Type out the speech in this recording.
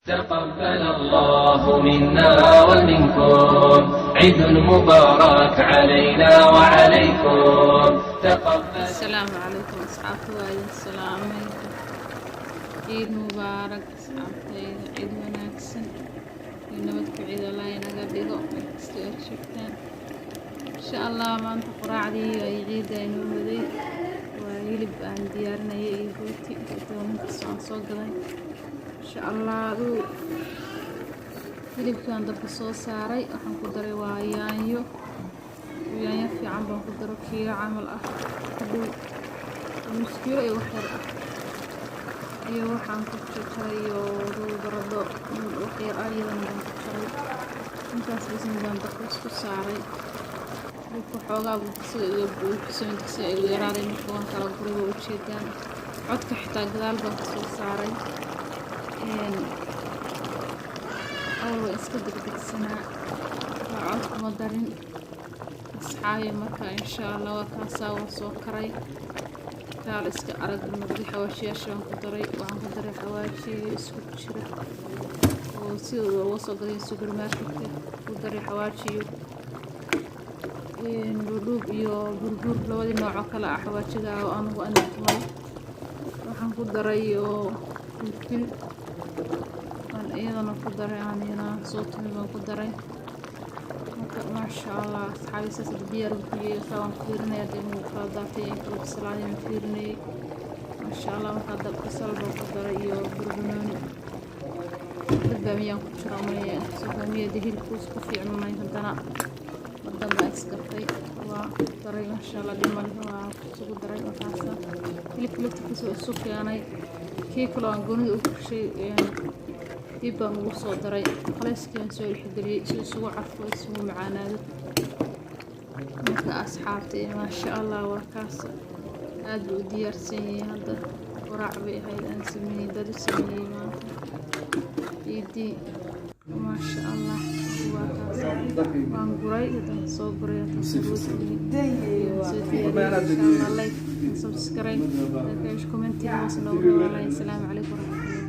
تقبل الله منا ومنكم، عيد مبارك علينا وعليكم، تقبل. Asalaamu calaykum asxaabta, waa idin salaamay. Ciid mubaarak asxaabtayda, ciid wanaagsan iyo nabad ku ciid Allah inaga dhigo meel kasta aad joogtaan, insha Allah. Maanta quraacdii ay ciidda inoo waday waa hilib aan diyaarinayay iyo rooti dooninkaas aan soo gaday, insha Allah. Aduu hilibkaan dabka soo saaray, waxaan ku daray waa yaanyo. Yaanyo fiican baan ku daro, kiilo camal ah ku dhow, nus kiilo iyo wax yar ah, iyo waxaan ku jarjaray iyo baradho wax yar ah iyadana baan ku jaray. Intaas bisin baan dabka isku saaray. Hilibka xoogaa buu digsiga iga buuxsamay, digsiga igu yaraaday, marka waan kala guray. Waa ujeedaan, codka xitaa gadaal baan kasoo saaray. Awal waa iska degdegsanaa, waa cod kuma darin asxaabi. Marka insha Allah waa kaasaa, waa soo karay, kaal iska arag noqday. Xawaashiyaasha waan ku daray, waxaan ku daray xawaashi isku jira oo sidooda uga soo gaday supermarketka. Ku daray xawaajiyo dhuudhuub iyo burbuur, labadii nooc oo kale ah xawaajiga oo anigu aan tumay. Waxaan ku daray oo filfil aan iyadana ku daray, aan iyadana soo tumay baan ku daray. Marka maasha Allah asxaabi, saas diyaar buu ku yahay. Saa waan fiirinaya dee, inuu kala daatay in kala bislaaday waan fiirinayay, maasha Allah. Markaa dab basal baan ku daray iyo barbanooni, dad baamiyaan ku jira umaleeya, inkastoo baamiyada hilibku isku fiicnanayn, haddana mar baa isgartay, waa daray, maasha Allah. Dhimale waa isugu daray. Markaasa hilibka laftirkiisa waa isu keenay. Kii kaloo aan goonida u karshay dib baan ugu soo daray, qaleyskii baan soo dhexgeliyey si isugu carfo, isugu macaanaado. Marka asxaabta, maasha Allah, waa kaas, aad buu u diyaarsan yahay. Hadda quraac bay ahayd aan sameeyey, dad u sameeyey maanta ciidii, maasha Allah. Waa kaas, waan guray, haddaan soo guray, haddaan soo soo diyaariyey, insha Allah. Like, subscribe, comment hoos noogu dhawaanaya. Asalaamu calaykum waraxmatullahi.